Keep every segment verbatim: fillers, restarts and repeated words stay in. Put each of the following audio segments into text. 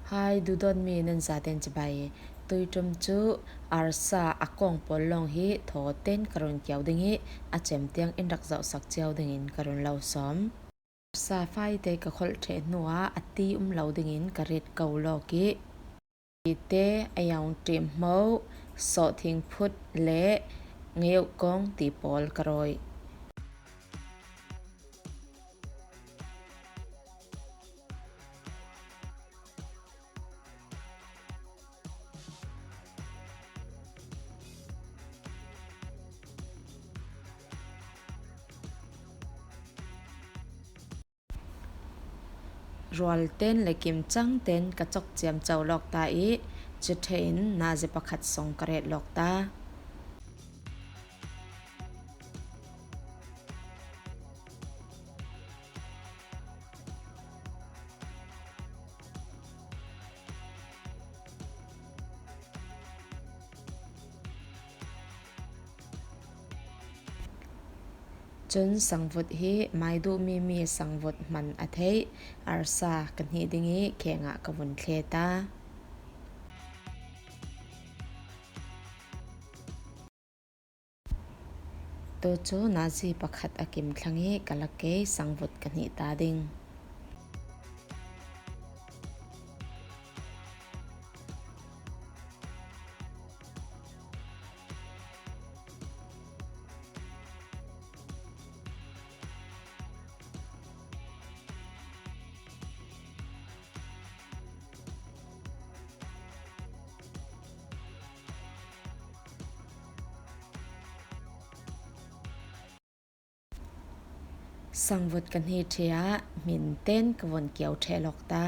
Hai duhdawtmi nan zaten cibai. Tuiṭum cu arsa a kawng pawl lawng hi thaw ten ka run kiau ding i a cem tiang in rak zohsak cio dingin ka run lo sawm. Arsa faite ka kholh ṭheh hnuah a ti um lo dingin ka rit ko lawk i, te a yong ṭim hmo, sawhthing phut le ngeu kawng ti pawl ka rawih. Rual ten le kim cang ten ka cawk ciamco lawk ta i, ci ṭhein nazi pakhat song ka ret lawk ta. Cun sangvut hi mai duhmi mi sangvut hman a theih arsa ka hnih ding i kheng ah ka vun thlet ta. Tu cu nazi pakhat a kim thlang i ka lakei sangvut ka hnih ta ding. Sangvut ka hnih ṭheh ah hmin ten ka vun kiau ṭheh lawk ta.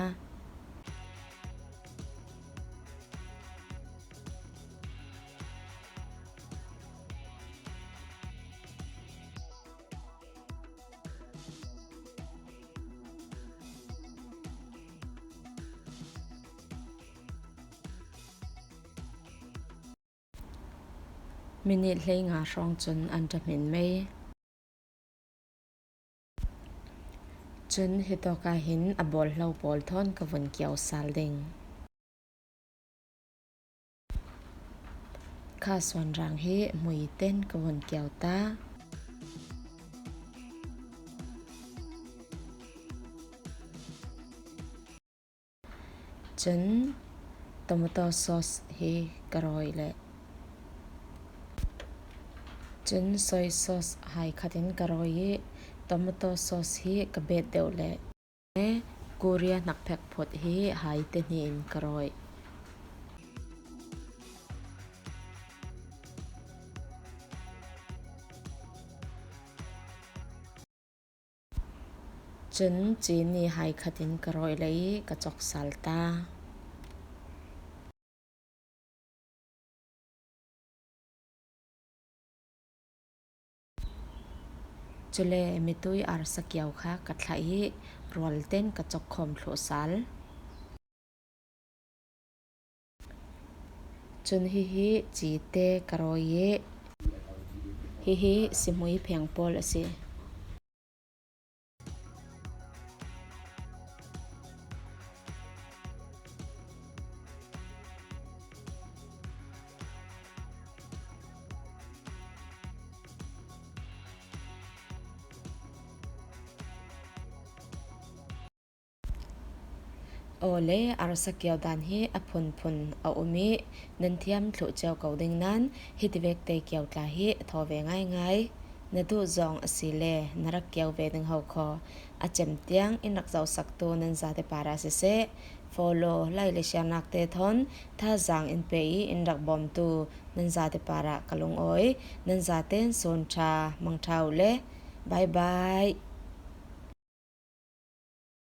Minit hleinga hrawng cun an ṭha hmin mei. Cun hitawk ah hin a bawlhlo pawl thawn ka vun kiau sal ding. Kha suanrang hi hmui ten ka vun kiau ta. Cun tomato sauce hi ka rawi le. Cun soy sauce hai khat in ka rawi i tomato sauce hi ka bet deuh le. Korea hnakphek phut hi hai te hnih in ka rawi. Cun cini hai khat in ka rawi le i ka cawk sal ta. Cule mitui arsa kiau kha ka thlah i rual ten ka cawk khawm thluh sal. Cun hihi cite ka rawi i hihi sihmui pheng pawl a si. Aw le, arsa kiau dan hi a phunphun a um i nan thiam thluh cio ko ding nain hiti vek te kiau tla hi a thaw ve ngaingai. Na duh zong a si le na rak kiau ve ding ho kho. A cem tiang in rak zohsaktu nan zate parah siseh, follow, like le share nak te thawn thazaang in pe i in rak bawmtu nan zate parah ka lungawi. Nan zaten sun ṭha, mang ṭha uh le, bye bye.